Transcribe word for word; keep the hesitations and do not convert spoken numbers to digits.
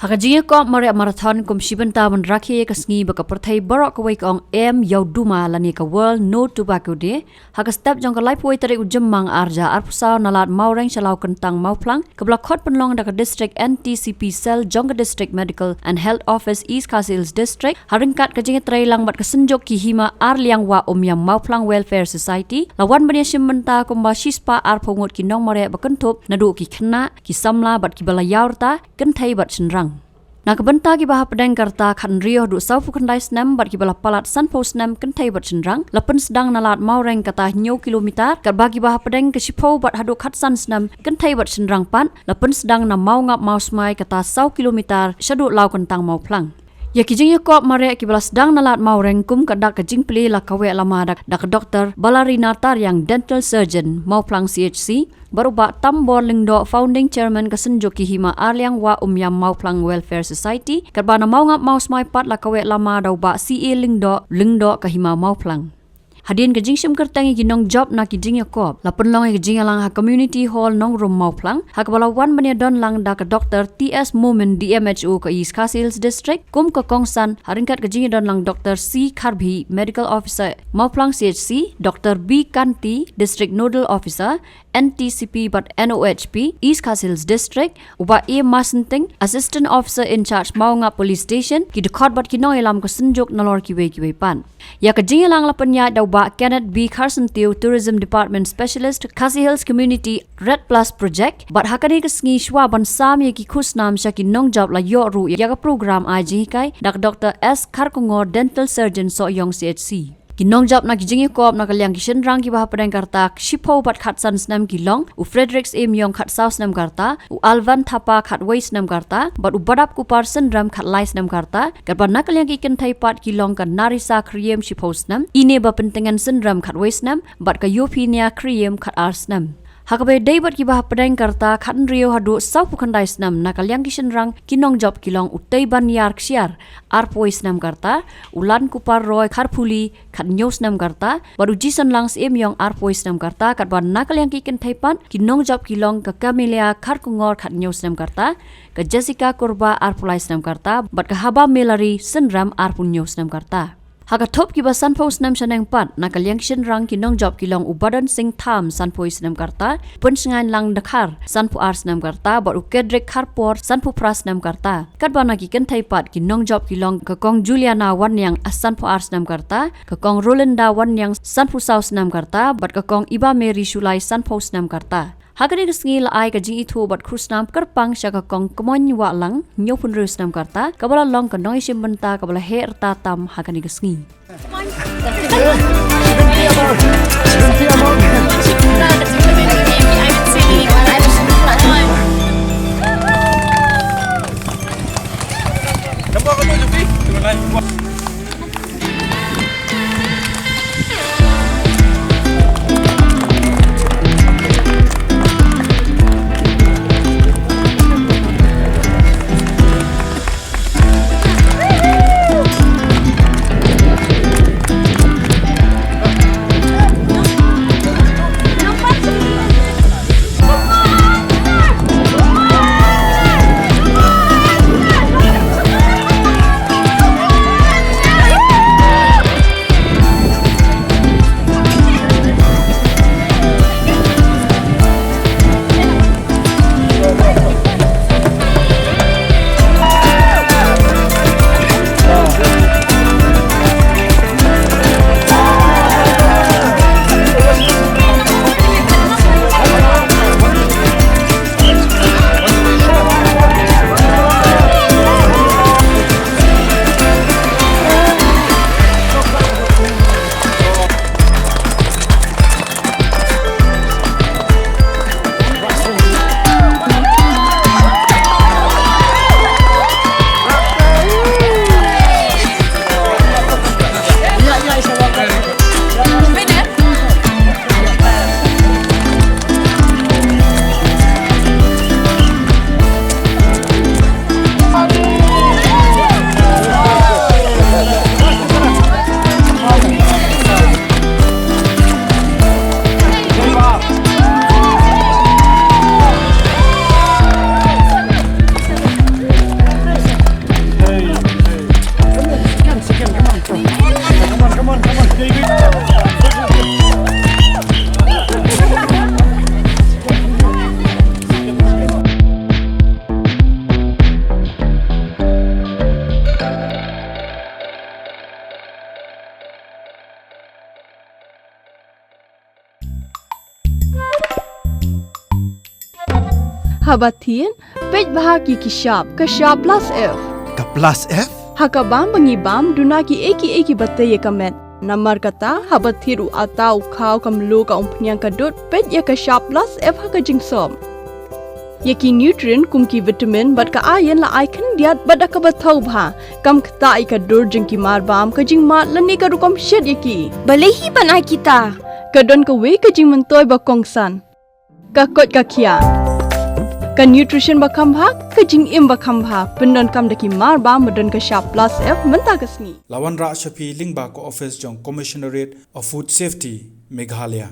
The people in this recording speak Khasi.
Ha ka jingïakop mareh marathon kum shi bynta ban rakhe ïa ka sngi ba ka pyrthei baroh kawei ka ong em ïa u duma lane ka World No Tobacco Day, ha ka step jong ka laiphew tarik u Jymmang arhajar arphew saw na Lad Mawreng sha Lawkyntang Mawphlang, kaba la khot pynlong da ka District N T C P Cell jong ka District Medical and Health Office East Khasi Hills District, ha ryngkat ka jingïatreilang bad ka Synjuk ki Hima Arliang Wah Umïam Mawphlang Welfare Society, la wan ban ïashim bynta kumba shispah arphew ngut ki nongmareh ba kynthup naduh ki khynnah, ki samla bad kiba la ïaw rta, kynthei bad shynrang. Na ka bynta kiba hapdeng ka rta khathynriew haduh sawphew khyndai snem bad kiba la palat sanphew snem kynthei bad shynrang, la pynsdang na Lad Mawreng kata hynñiew kilometer, katba kiba hapdeng ka shiphew bad haduh khatsan snem kynthei bad shynrang pat, la pynsdang na Mawngap Mawsmai kata saw kilometer shaduh Lawkyntang Mawphlang. Ïa ki jingïakop mareh kiba la sdang na Lad Mawreng kum ka dak ka jingplie la kaweh lama da, da ka Doktor Balarina Tariang, Dental Surgeon, Mawphlang C H C, bad u Bah Tambor Lyngdoh, Founding Chairman ka Synjuk ki Hima Arliang Wah Umïam Mawphlang Welfare Society, katba na Mawngap Mawsmai pat la kaweh lama da u Bah C A Lyngdoh, Lyngdoh ka Hima Mawphlang. Hadien ka jingshim kyrteng ïa ki nongjop na ki jingïakop, la pynlong ïa ka jingïalang ha Community Hall Nongrum Mawphlang, ha kaba la wan ban ïadon lang da ka Doktor T S Momin, D M H O ka East Khasi Hills District, kum ka kongsan, ha ryngkat ka jingïadon lang Doktor C Kharbhi, Medical Officer, Mawphlang C H C, Doktor B Kanti, District Nodal Officer, N T C P bad N O H P, East Khasi Hills District, u Bah A Masynting, Assistant Officer in Charge Mawngap Police Station, ki dkhot bad ki nongïalam ka Synjuk nalor kiwei kiwei pat. Ïa ka jingïalang la pynïaid da u Bah Kenneth B Kharsyntiew, Tourism Department Specialist, Khasi Hills Community Red Plus Project, bad ha kane ka sngi shuwa ban sam ïa ki khusnam sha ki nongjop la ïoh ruh ïa ka program ai jinghikai da ka Doktor S Kharkongor, Dental Surgeon Sohiong C H C. Ki nongjop na ki jingïakop na ka liang ki shynrang kiba hapdeng ka rta shiphew bad khatsan snem ki long, u Frederick Syiem Ïong khatsaw snem ka rta, u Alvan Thapa khatwei snem ka rta, bad u Badap Kupar Synrem khatlai snem ka rta, katba na ka liang ki kynthei pat ki long ka Narisa Khyriem shiphew snem, Ineba Pyntngen Synrem khatwei snem, bad ka Yophinia Khyriem khatar snem. Ha kaba ïadei bad kiba hapdeng ka rta khathynriew haduh sawphew khyndai snem, na ka liang ki shynrang ki nongjop ki long u Teibanïar Ksiar, arphew snem ka rta, u Lankupar Roy Kharphuli, khathynñiew snem ka rta, bad u Jisonlang Syiem Ïong, arphew snem ka rta, katba na ka liang ki kynthei pat ki nongjop ki long ka Camelia Kharkongor, khathynñiew snem ka rta, ka Jessica Kurba, arphew lai snem ka rta, bad ka Haba Melari Synrem, arphew hynñiew snem ka rta. Ha ka thup kiba sanphew snem shaneng pat, na ka liang ki shynrang ki nongjop ki long u Badan Singh Tham, sanphew snem ka rta, Pynshngaiñlang Dkhar, sanphew ar snem ka rta, bad u Kedrick Kharpor, sanphew phra snem ka rta. Katba na ki kynthei pat ki nongjop ki long ka Kong Juliana Wanniang, sanphew ar snem ka rta, ka Kong Rolinda Wanniang, sanphew saw snem ka rta, bad ka Kong Iba Mary Shullai, sanphew snem ka rta. Ha kane ka sngi la ai ka jingithuh bad khusnam kyrpang sha ka Kong Kmoin Wahlang, hynñiewphew hynriew snem ka rta, kaba la long ka nongïashim bynta kaba la heh rta tam ha kane ka sngi. Haba thied, peit bha ki ki shap, ka shap plus F. Ka plus F? Ha ka bam ba ngi bam, duna ki ei ki ei ki ba tei ïa ka met. Namar kata, haba thied u ata, u khaw, ka mluh, ka umphniang, ka dud, peit ïa ka shap plus F ha ka jingsop. Ïa ki nutrient kum ki vitamin bad ka iron la ai khyndiat bad da kaba thaw bha. Kam ktah ïa ka dur jong ki marbam, ka jingmad lane ka rukom shet ïa ki. Balei hi ban ai kita? Ka don kawei ka jingmyntoi ba kongsan. Ka koit ka khiah. Ka nutrition ba kham bha, ka jingim ba kham bha. Pyndonkam da ki marbam ba don ka shap plus F mynta ka sngi. La wanrah sha phi lyngba ka office jong Commissionerate of Food Safety, Meghalaya.